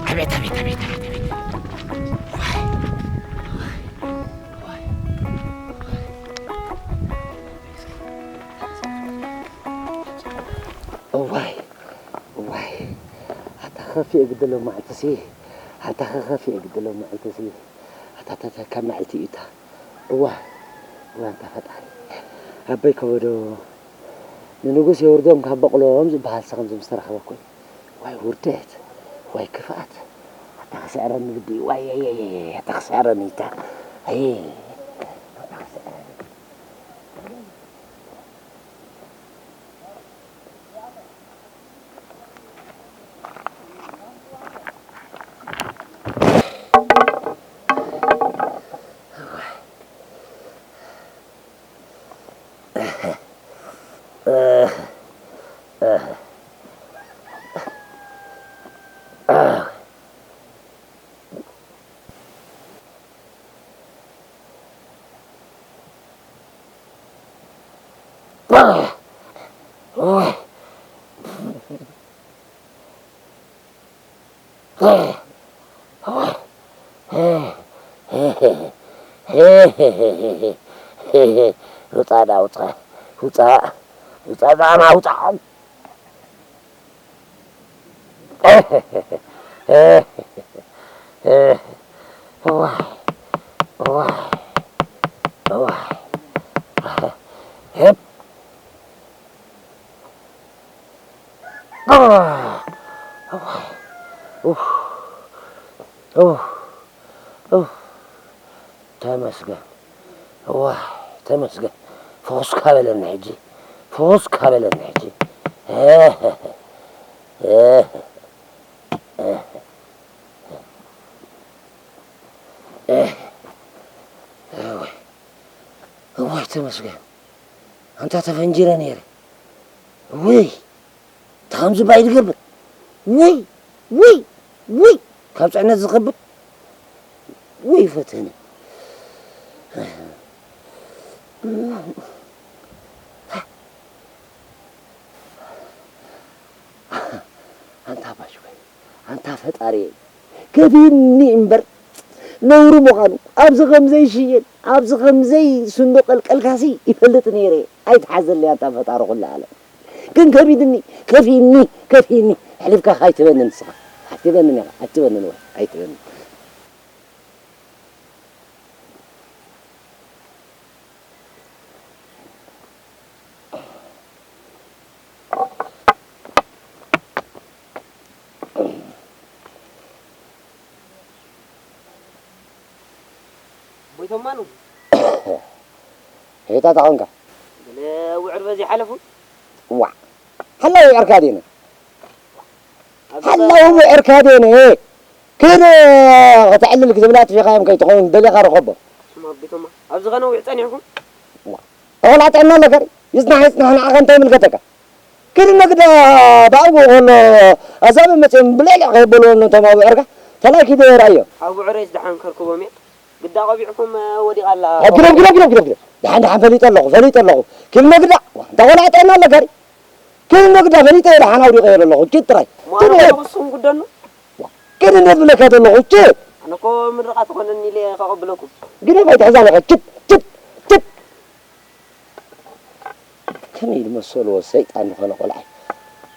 ኣቤት፣ ኣቤት፣ ኣቤት፣ ኣቤት፣ ኣቤት። እዋይ፣ እዋይ፣ ኣታ ክኸፍእ ግዲ ሎማዕትሲ፣ ኣታ ክኸፍእ ግዲ ሎማዕትሲ፣ ኣታ ተተካ መዓልቲ እዩ እታ። እዋ፣ እዋ፣ ኣንታ ፈጣሪ። ኣቦይ ከበዶ፣ ንንጉስ የውርዶም ካብ በቕሎም ዝበሃል ሰ ከምዚ ምስ ተረኸበ እኮ እዩ። ዋይ ውርደት፣ ዋይ ክፍኣት። ኣታ ክስዕረኒ ግዲ እዩ። ዋይ፣ ኣይ፣ ኣይ፣ ኣይ፣ ኣታ ክስዕረኒ እታ። ኣይ፣ ኣታ ክስዕረኒ። ውጻእ ዳ ውጻእ። ውጻእ። ውጻእ ዛዕማ ውጻእ። እዋይ፣ እዋይ፣ እዋይ። ህብ። እዋይ፣ እዋይ። ኡፍ፣ ኡፍ፣ ኡፍ። ተመስገን። ዋይ፣ ተመስገን። ፍኹስካ በለኒ ሕጂ። ፍኹስካ በለኒ ሕጂ። እዋይ፣ እዋይ፣ ተመስገን። ኣንታ ተፈንጂረ ነይረ። ውይ! ከምዚ ባይ ዝገብር። ውይ! ውይ! ውይ! ካብ ጽዕነት ዝኸብድ። ውይ ፈተነ። ኣንታ ባሽኮይ፣ ኣንታ ፈጣሪየይ፣ ከፊእኒ እምበር ነውሪ ምዃኑ ኣብዚ ከም ዘይሽየን፣ ኣብዚ ከም ዘይስንዶ ቀልቀልካሲ ይፈልጥ ነይረ። ኣይትሓዘለይ ኣንታ ፈጣሪ ኩሉ ዓለም። ግን ከቢድኒ፣ ከፊእኒ፣ ከፊእኒ። ኣሕሊፍካ ኣይትበኒ ንስኻ። ኣይትበኒ ኢኻ፣ ኣይትበኒ ንወ፣ ኣይትበኒ። ጎይቶማኑ። ሄታ ታኾንካ። ገለ ውዕር በዚ ሓለፉ። ዋ። ሓላው ውዕርካ ዴነ። ኣብ ሓላው ውዕርካ ዴነ። ክደ ከተዕልል ክዝብላ ትፊኻዮም ከይትኸውን ደሊኻ ርኸቦ። ስማ ጎይቶማ። ኣብዚ ኸነውዕ ጸኒሕኩም? ዋ። ተኾላጠና ኣለካ። ይጽናሕ፣ ይጽናሕ፣ ንዓኻ እንታይ ይምልከተካ? ግን ነግዳ ብኣግኡ ከሎ ኣዛብእ መጺኦም ብልዕልዕ ከየበልዎ ነቶም ኣብ ዕርካ ተላኪ ዶ የርኣዮ? ኣብ ዕረይስ ደሓን ከርክቦም እየ። ግዳ ቀቢዕኩም ወዲቓ ኣላ። ግደፍ፣ ግደፍ፣ ግደፍ፣ ግደፍ፣ ግደፍ። ደሓን፣ ደሓን ፈሊጠ ኣለኹ፣ ፈሊጠ ኣለኹ። ግን ነግዳ፣ ዋ፣ እንታ ቆልዓ ጥዕና ኣለካ ድዩ? ግን ነግዳ ፈሊጠ እየ ደሓን ኣውዲቐዮ ዘለኹ። ኪድ ጥራይ። ሟኑ ትንሄድ። ንስኹም ግደኑ። ዋ፣ ግን እነ ዝብለካ ዘለኹ፣ ኪድ። ኣነ እኮ ምርቓት ትኾነኒ ኢለ ከቐብለኩም። ግደፍ ኣይትሕዛን ኢኻ። ችት ችት ችት። ከመይ ዝመሰልዎ ሰይጣን ዝኾነ ቆልዓ እዩ።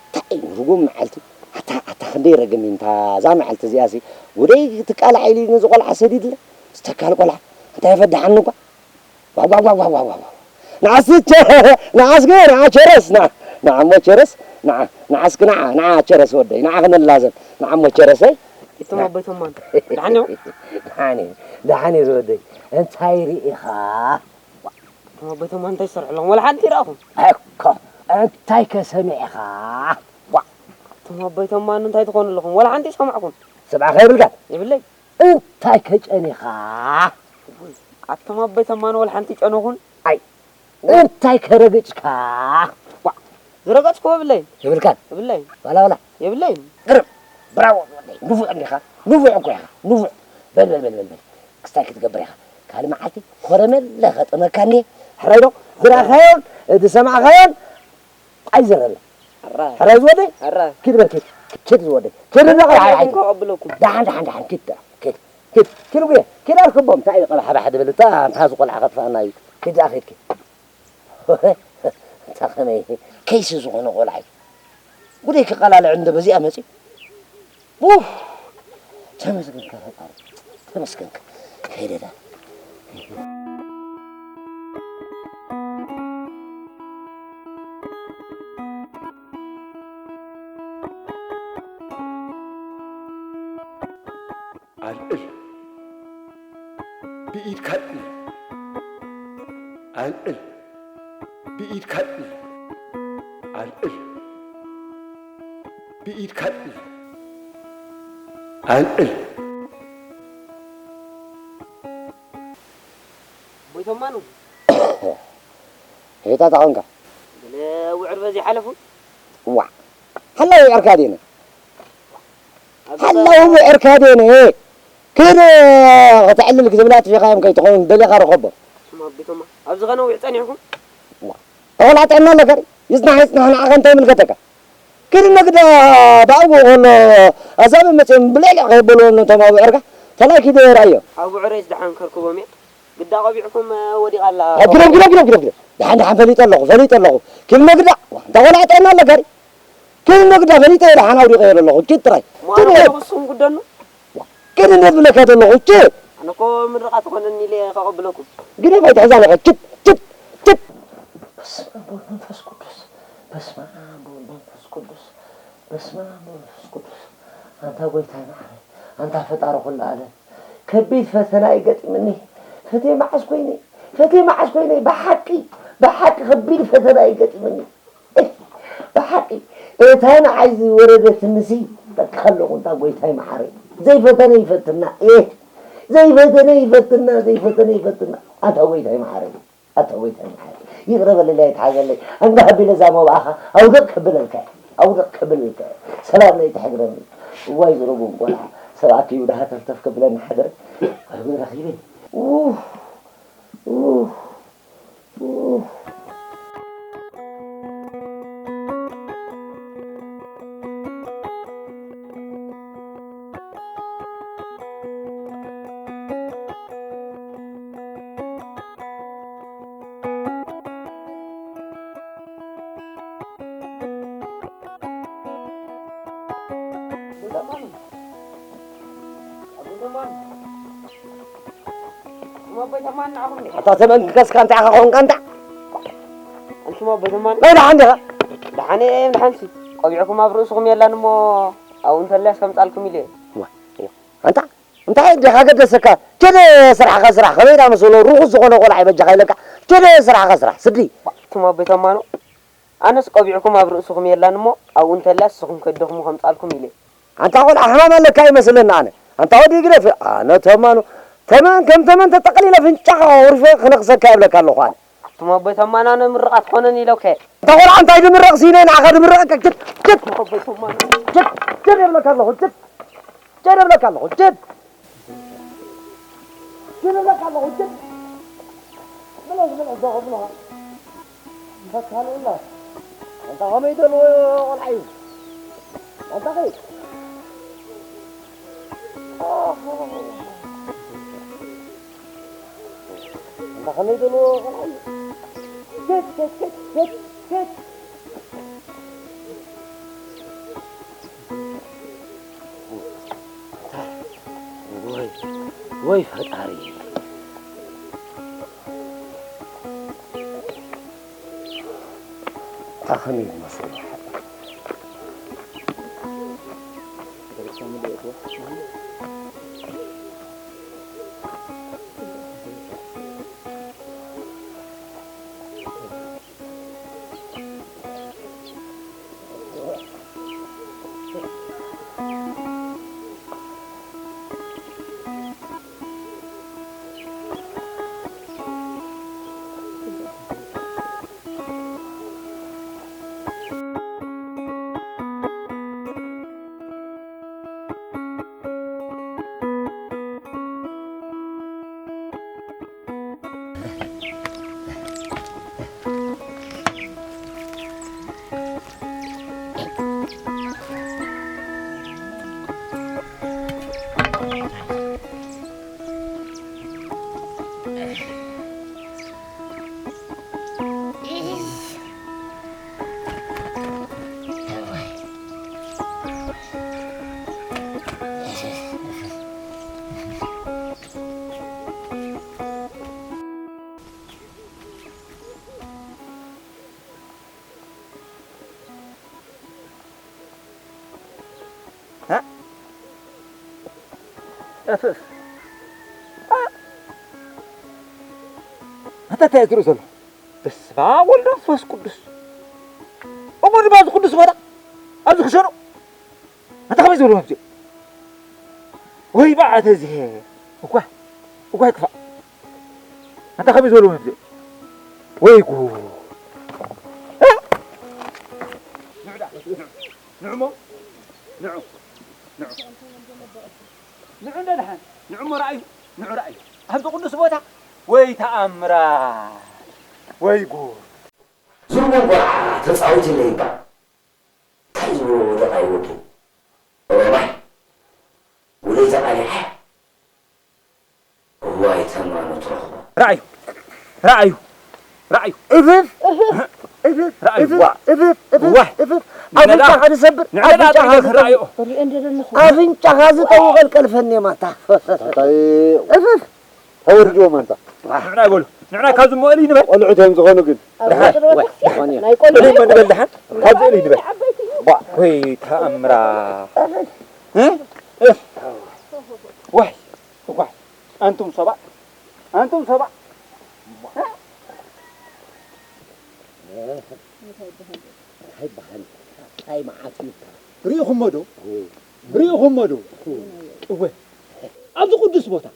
እንታይ እዩ ርጉም መዓልቲ። ኣታ ኣታ ክንደይ ረገም እዩ እንታ እዛ መዓልቲ እዚኣሲ። ወደይ ትቃላዕ ኢሉ ነዚ ቆልዓ ሰዲድለ። ዝተካል ቆልዓ እንታይ ፈድሓኒ እኳ። ዋው ዋው ዋው ዋው ዋው ዋው። ንዓስ ቸ-፣ ንዓስ ግን ንዓ ቸረስ፣ ንዓ፣ ንዓ እሞ ቸረስ፣ ንዓ፣ ንዓስ ግን ንዓ፣ ንዓ ቸረስ ወደይ፣ ንዓ ክንላዘብ፣ ንዓ እሞ ቸረሰይ። እቶም ኣቦይ ተማን፣ ደሓን እዮም? ደሓን እዩ፣ ደሓን እዩ ዝወደይ። እንታይ ርኢኻ? እቶም ኣቦይ ተማን እንታይ ይሰርሑ ኣለኹም? ወላ ሓንቲ ይረኣኹም? እኮ፣ እንታይ ከ ሰሚዕኻ? ዋ! እቶም ኣቦይ ተማን እንታይ ትኾኑ ኣለኹም? ወላ ሓንቲ ይሰማዕኩም? ሰብዓ ከ የብልካን? የብለይ። እንታይ ከጨኒኻ? ኣቶም ኣቦይ ተማን ወላ ሓንቲ ጨነኹን? ኣይ፣ እንታይ ከረግጭካ? ዋ፣ ዝረገጽኩዎ የብለይን። የብልካን? የብለይን። ዋላ፣ ዋላ። የብለይን። ግርም። ብራቮ፣ ወደይ። ንፉዕ እንዲኻ። ንፉዕ እኮ ኢኻ። ንፉዕ። በል፣ በል፣ በል፣ በል፣ በል። ክስታይ ክትገብር ኢኻ። ካልእ መዓልቲ ኮረመለ ከጥመካ እንዴ? ሕራይ ዶ? ዝረኣኻዮን፣ ዝሰማዕኻዮን ኣይዘረብን። ሕራይ። ሕራይ ዝወደይ? ሕራይ። ኪድ በል፣ ኪድ። ኪድ ዝወደይ። ኪድ እንዳ ቆልዓ፣ ሓይልኩም ከቐብለኩም። ደሓን፣ ደሓን፣ ደሓን፣ ኪድ፣ ኪድ፣ ኪድ፣ ኪድ፣ ኪድ፣ ጉየ፣ ኪድ ኣርክቦም። እንታይ እዩ፣ ቀባሕ፣ ባሕ ድብል፣ እታ፣ እታ ዝቆልዓ ከጥፋኣና እዩ። ኪድ፣ ኣኺድ፣ ኪድ። እታ ከመይ፣ ከይሲ ዝኾነ ቆልዓ እዩ። ጉደይ ክቀላልዕ እንደ በዚኣ መጺኡ። ኡፍ! ተመስገንካ ፈጣሪ፣ ተመስገንካ። ከይደዳ። ኣልዕል፣ ብኢድካ ኣልዕል። ኣልዕል፣ ብኢድካ ኣልዕል። ኣልዕል፣ ብኢድካ ኣልዕል። ኣልዕል። ኣቦይ ተማኑ። ሄታ ታኾንካ? ገለ ውዕር በዚ ሓለፉ? ዋዕ። ሓላዊ ውዕርካ ድየነ? ኣብ ሓላዊ ውዕርካ ድየነ? ክድ ከተዕልል ክትብላ ኣጥፊኻዮም ከይትኸውን ደሊኻ ርኸቦ። ስማ ኣቦይ ተማ፣ ኣብዚ ኸነዊዕ ጸኒሕኩም? ዋዕ። ተኾላጢዕና ኣለካ ድዩ? ይጽናሕ ይጽናሕ ንዓኻ እንታይ ይምልከተካ? ክድ ነግዳ ብኣግኡ ከሎ ኣዛብእ መጺኦም ብልዕልዕ ከየበልዎም ነቶም ኣብ ውዕርካ ተላይ ኪደ ርኣዮ። ኣብ ውዕረይስ ደሓን ከርክቦም እየ። ግዳ ቆቢዕኩም፣ እ፣ ወዲቓ ኣላ። ኣብ ግደፍ፣ ግደፍ፣ ግደፍ፣ ግደፍ፣ ግደፍ። ደሓን፣ ደሓን ፈሊጠ ኣለኹ፣ ፈሊጠ ኣለኹ። ኪድ ነግዳ፣ ዋ፣ እንታይ ቆላዕጠና ኣለካ ድዩ? ኪድ ነግዳ ፈሊጠ እየ ደሓን ኣውዲቐዮ ዘለኹ። ኪድ ጥራይ። ኪድ ነግዳ። ኪድ ነግዳ ብለካ ዘለኹ። ኪድ። ኣነ እኮ ምርቓት ትኾነኒ ኢለ ከቐብለኩም። ግደፍ ኣይትሕዛን ኢኻ። ኪድ፣ ኪድ፣ ኪድ። በስመ ኣብ ወወልድ ወመንፈስ ቅዱስ። በስመ ኣብ ወወልድ ወመንፈስ ቅዱስ። በስመ ኣብ ወወልድ ወመንፈስ ቅዱስ። ኣንታ ጎይታይ መሓረይ፣ ኣንታ ፈጣሪ ኩሉ ዓለም፣ ከቢድ ፈተና እዩ ገጢሙኒ። ፈትየ መዓስ ኮይነ፣ ፈትየ መዓስ ኮይነ፣ ብሓቂ፣ ብሓቂ ከቢድ ፈተና እዩ ገጢሙኒ። ብሓቂ፣ እታ ንዓይ ዝወረደትንሲ፣ በቃ ኣለኹ፣ ኣንታ ጎይታይ መሓረይ። ዘይፈተነ ይፈትና፣ ኤህ፣ ዘይፈተነ ይፈትና፣ ዘይፈተነ ይፈትና። ኣንታ ጎይታይ መሓረይ። ኣታ ጎይታይ መሓሪ፣ ይቕረ በለለይ፣ ኣይትሓዘለይ። ኣንጋ ኣቢለ እዛ መባእኻ ኣውድቕ ከብለልካ እየ፣ ኣውድቕ ከብለልካ እየ። ሰላም ለይትሕድረኒ። እዋይ ዝረጉም ቆልዓ፣ ሰብ ኣኪቡ ደሃ ተፍተፍ ከብለኒ ሓደረ። ወይ ጉድ ረኺበ። ኡፍ፣ ኡፍ፣ ኡፍ። ኣታ ተመን ክከስካ እንታይ ኢኻ ኾንካ እንታ? ኣንቱም ኣቦ ተማን። ናይ ደሓን ዲኻ? ደሓን እየ፣ ደሓንሲ። ቆቢዕኩም ኣብ ርእስኹም የላን እሞ ኣብኡ እንተልያስ ከምጻልኩም ኢለ እየ። ዋ፣ ዋ። ኣንታ እንታይ ዲኻ ገደሰካ? ችደ ስራሕኻ ስራሕ። ከመይ ዳ መሰሎ ርኹስ ዝኾነ ቆልዓ ይበጃኻ ኢለካ። ችደ ስራሕኻ ስራሕ። ስዲ። ኣንቱም ኣቦ ተማኑ። ኣነስ ቆቢዕኩም ኣብ ርእስኹም የላን እሞ ኣብኡ እንተልያስ ንስኹም ከደኽሙ ከምጻልኩም ኢለ እየ። ኣንታ ቆልዓ ሕማም ኣለካ ይመስለኒ ኣነ። ኣንታ ወዲ ግደፍ፣ ኣነ ተማኑ፣ ተመን ከም ተመን ተጠቕሊለ ፍንጫኻ ኣውሪፈ ክነኽሰካ ይብለካ ኣለኹ ኣነ። ኣቱም ኣቦይ ተማን ኣነ ምርቓት ኮነን ኢለከ። ኣንታ ቆልዓ እንታይ ድምረቕ ሲነ ንዓኻ ድምረቐካ። ችት፣ ችት፣ ኣቱም ኣቦይ ተማን። ችት፣ ችት ይብለካ ኣለኹ፣ ችት፣ ችት ይብለካ ኣለኹ፣ ችት። ችት ይብለካ ኣለኹ፣ ችት። ብለስ፣ ብለስ፣ ዶ ክብልኻ። ፈታኒ ኡላ። ኣንታ ከመይ ደልዎ ቆልዓ እዩ። ኣንታ ኸይ። ኣሆ። ከመይ ዝበልዎ ቆልዓ እዩ? ሸት፣ ሸት፣ ሸት፣ ሸት፣ ሸት። ወይ፣ ወይ ፈጣሪ። ኣኸመይ ዝመስሉ። እ? እፍ፣ እፍ። እ? ኣታ እንታይ እዩ ዝርኢ ዘሎ? በስመ ኣብ ወወልድ ወመንፈስ ቅዱስ። እሞ ድማ ኣብዚ ቅዱስ ቦታ፣ ኣብዚ ክሸኖ። ኣታ ከመይ ዝበሉ መፍትሒ? ወይ በዓተ እዚ። እኳ፣ እኳ ይክፋእ። ኣታ ከመይ ዝበሉ መፍትሒ? ወይ ጉድ። እ? ንዑ ደኣ፣ ንዑ፣ ንዑ እሞ፣ ንዑ፣ ንዑ። ንዑ እንደ ደሓን፣ ንዑ እሞ ረኣዩ፣ ንዑ ረኣዩ። ኣብዚ ቅዱስ ቦታ፣ ወይ ተኣምራት፣ ወይ ጉድ። ዝርጉም ቆልዓ ተጻዊትለይ እባ። እንታይ ዝብሎ ወደቓ ይወደይ። ኦሮማይ። ውለይ ተቓሊዓ። እዋይ ተማኖ ትረኽቦ። ረኣዩ። ረኣዩ። ረኣዩ። እፍፍ። እፍፍ። ረኣዩ። እፍፍ። ዋ። እፍፍ። እፍፍ። ዋ። እፍፍ። ንዕና ኣፍንጫኻ ዝሰብር። ንዕና ኣፍንጫኻ ኣጥሪገ ዝጠውቕ። ክረኣዮ። ሪኦ እንደ ዘለኹ። ኣፍንጫኻ ዝጠውቕ ቀልቀልፈኒ ማታ። ታታይ። እፍፍ። ተወርድዎም ኣንታ። ንዕና ይበሉ። ንዕና ካብዚ እሞ እልይ ንበል። ቆልዑት እዮም ዝኾኑ ግን። ደሓን። ደሓን እዮም። ናይ ቆልዑ እልይ እሞ ንበል ደሓን። ካብዚ እልይ ንበል። ባ። ወይ ተኣምራ። እ? እፍ። ዋይ። ዋይ። ኣንቱም ሰባ። ኣንቱም ሰባ። እንታይ ይበሃል? እንታይ መዓት እዩ? ርኢኹሞ ዶ? ርኢኹሞ ዶ? እወ። ኣብዚ ቅዱስ ቦታ፣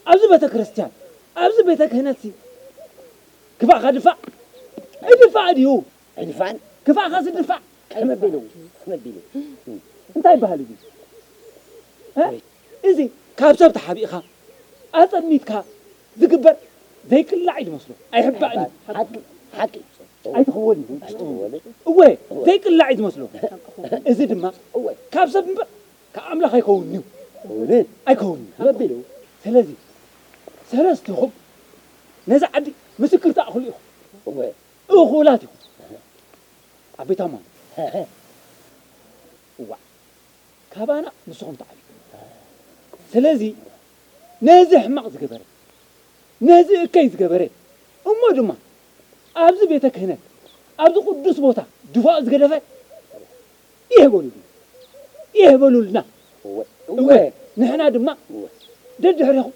ኣብዚ ቤተ ክርስቲያን፣ ኣብዚ ቤተ ክህነትሲ ክፋእኻ ድፋእ? ኣይድፋእ ድዩ? ኣይድፋእን። ክፋእኻሲ ድፋእ? ከመቢሉ፣ ከመቢሉ። እንታይ ይበሃል እዚ? እ? እዚ ካብ ሰብ ተሓቢእኻ፣ ኣጸሚትካ ዝግበር ዘይቅላዕ እዩ ዝመስሎ። ኣይሕባእን እዩ። ሓቂ፣ ሓቂ። ኣይትኽወልን እዩ። ኣይትኽወልን። እወ፣ እወ። ዘይቅላዕ እዩ ዝመስሎ። እዚ ድማ እወ። ካብ ሰብ እምበር ካብ ኣምላኽ ኣይከውን እዩ። እውነት። ኣይከውን እዩ። ከመቢሉ። ስለዚ፣ ሰለስቲኹም ነዛ ዓዲ ምስክር ትኣኽሉ ኢኹም። እወ። እኹላት ኢኹም። ኣቤት ኣማን። እዋእ፣ ካባና ንስኹም ትዓብዩ። ስለዚ ነዚ ሕማቕ ዝገበረ፣ ነዚ እከይ ዝገበረ፣ እሞ ድማ ኣብዚ ቤተ ክህነት፣ ኣብዚ ቅዱስ ቦታ ድፋኡ ዝገደፈ፣ ይህ በሉልና፣ ይህ በሉልና። እወ፣ እወ፣ እወ። ንሕና ድማ እወ። ደድሕሬኹም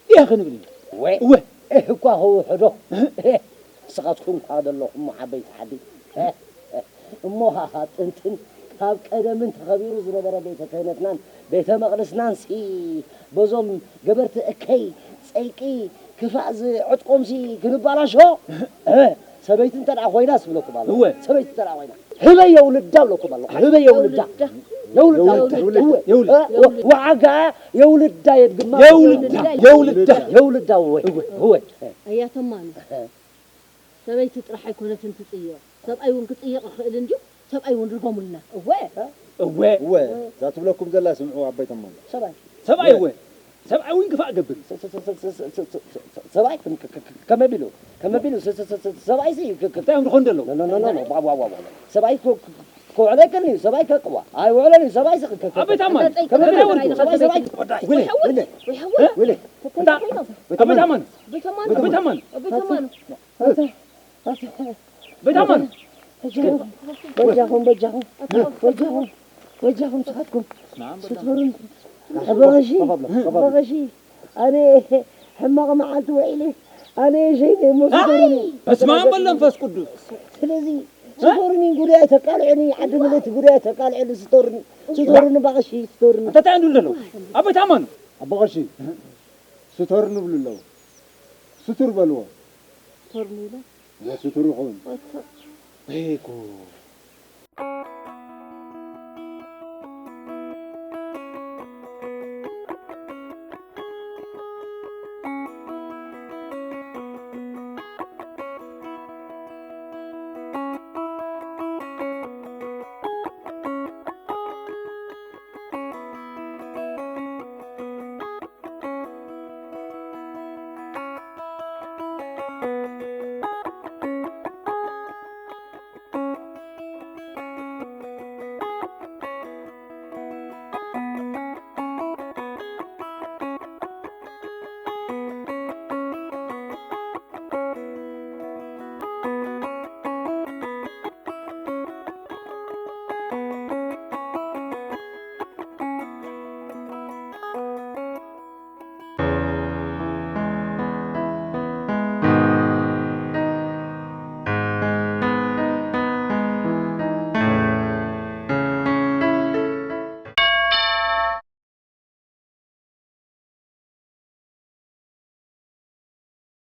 ይህ ክንብል ኢና። እወ። እወ። እህ እኳ ከውሕዶ። እህ። ንስኻትኩም እኳ ዘለኹም ዓበይቲ ዓዲ። እሞ ሃሃ ጥንትን ካብ ቀደምን ተኸቢሩ ዝነበረ ቤተ ክህነትናን ቤተ መቕደስናን ሲ በዞም ገበርቲ እከይ፣ ጸይቂ፣ ክፋእ ዝዕጥቆምሲ ክንባላሾ? እህ፣ ሰበይቲ እንተ ደኣ ኮይና ስብለኩም ኣለኹ። እወ። ሰበይቲ እንተ ደኣ ኮይና። ህበይ የውልዳ ብለኩም ኣለኹ። ህበይ የውልዳ። የውልዳ። የውልዳ። የውልዳ። እወ። የውልዳ። እወ። ወዓጋ የውልዳ የድግማ። የውልዳ። የውልዳ። የውልዳ። እወ። እወ። እወ። ኣያ ተማኑ። እህ። ሰበይቲ ጥራሕ ኣይኮነትን ትጽየቕ። ሰብኣይ እውን ክጽየቕ ይኽእል እንድዩ። ሰብኣይ እውን ርገሙልና። እወ። እወ። እወ። እዛ ትብለኩም ዘላ ስምዑ ኣቦይ ተማኑ። ሰብኣይ። ሰብኣይ እወ። እወ። ሰብኣይ እውን ክፋእ ገብር። ሰብኣይ ከም- ከ- ከ- ከመይ ቢሉ ከመይ ቢሉ ሰብኣይ ሲ እንታይ እዮም ዝኾን ዘለዉ? ሰብኣይ ክውዕለከኒ እዩ። ሰብኣይ ከቅዋ ኣይውዕለን እዩ። ሰብኣይ ሲ ኣቤት ኣማን፣ ከመይ ወልኩ? ሰብኣይ ሰብኣይ ውለ ውለ እንታ ኣቤት ኣማን፣ ኣቤት ኣማን፣ ኣቤት ኣማን። በጃኹም በጃኹም በጃኹም በጃኹም በጃኹም ንስኻትኩም ስትፈሩን ኣበቐሺ ኣበቐሺ ኣነ ሕማቕ መዓልቲ ውዒለ ኣነ ሸይነ እሞ ስትፈሩኒ በስመ ኣብ ወወልድ ወመንፈስ ቅዱስ። ስለዚ ስትፈሩኒ ጉዳይ ተቃልዑኒ ዓዲ ምልእቲ ጉዳይ ተቃልዑኒ ስትፈሩኒ ስትፈሩኒ በቐሺ ስትፈሩኒ እንታይ እንታይ እንድሉ ዘለዉ? ኣቤት ኣማን። ኣቦቐሺ ስትፈሩኒ ብሉ ኣለዉ። ስቱር በልዎ። ቶርኒለ ስቱር ይኸውን። ወቶ ወይጉ